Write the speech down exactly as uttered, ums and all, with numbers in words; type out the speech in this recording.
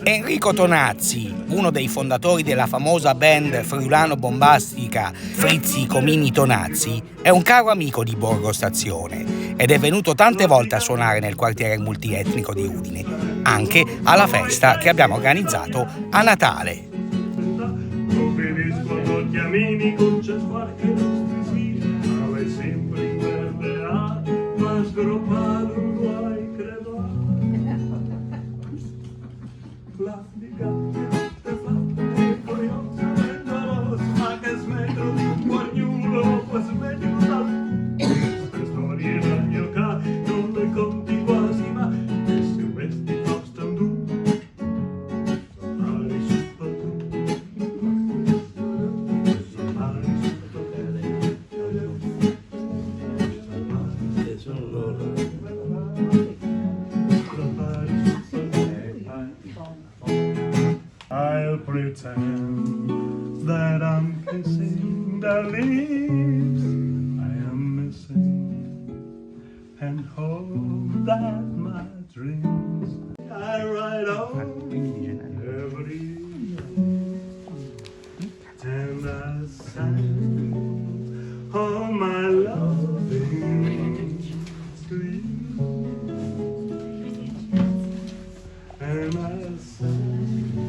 Enrico Tonazzi, uno dei fondatori della famosa band friulano-bombastica Frizzi Comini Tonazzi, è un caro amico di Borgo Stazione ed è venuto tante volte a suonare nel quartiere multietnico di Udine, anche alla festa che abbiamo organizzato a Natale. Lo finisco con chiamini, con cespuar che non si gira, ma vai sempre in verde a, ma sgropar lo hai credo. Plastica, te fa, e poi ho, ma che smetto, guarniulo, poi smetto, la storia del mio ca, non le conti quasi, ma se questi costano due. I'll pretend that I'm kissing the leaves I am missing and hope that my dreams I write on every night. And I sang all my loving to you. And I sang